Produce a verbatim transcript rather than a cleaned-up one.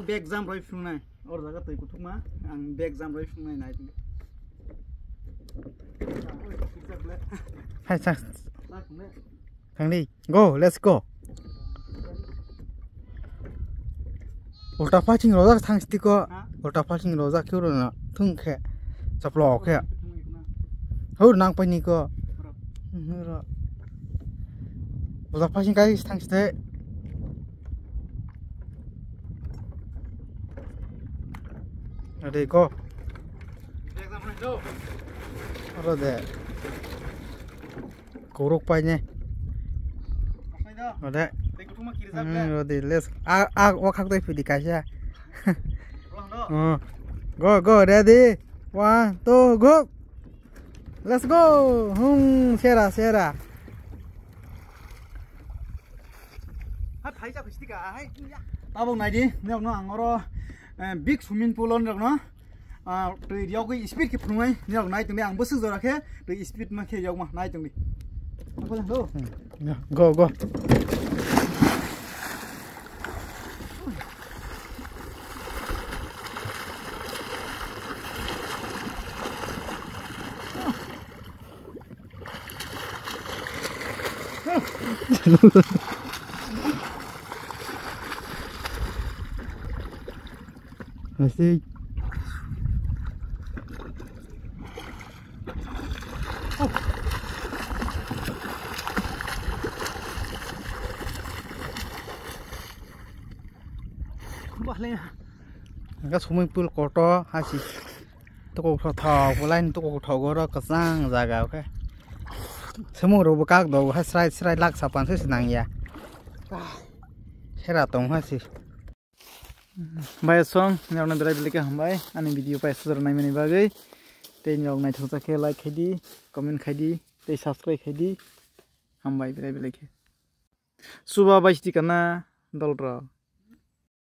Bag jam roi phungnai. Or jaga twi kuthukma. Ang bag jam roi phungnai nai. Hai sa. Thangdi. Go, let's go. Ulta phasing rojak thang stiko. Ha? Ulta phasing rojak khe rona thung khe. Chaplo khe. Hur nang pani ko. Ulta phasing kai thang ste. Ade ko. Aro de. Kuruk pai ne. Ade. Hmm, aro de. Let's. A, a, o khak dai phidi kaisa. Oh. Go, go, ready. One, two, go. Let's go. Hmm, sera, sera. Tabuk naidi, nirok no ang oro, eh, big swimming pool o nirok no, ah, twi riyogwi speed khe phunuknai, nirok nai tongdi, ang bwswk jora khe twi speed ma khe yokma nai tongdi. Ako lang do. Hmm. Go, go. Asik. Bahaya. Enggak swimming pool kotor, asik. Tukuk thok thok, line tukuk thok oro kwchang jaga, okay. Samung rok bo kak do, hai srai srai lak sapan se nang ya. Sera tong hai si. Bai song, nirok no belai belai khe hambai, ani video pai sujak naimani bagwi. Tei nirok naithok jak khe like khai di, comment khai di, tei subscribe khai di. Hambai belai belai khe. Chuba bai sidi kana dol rok.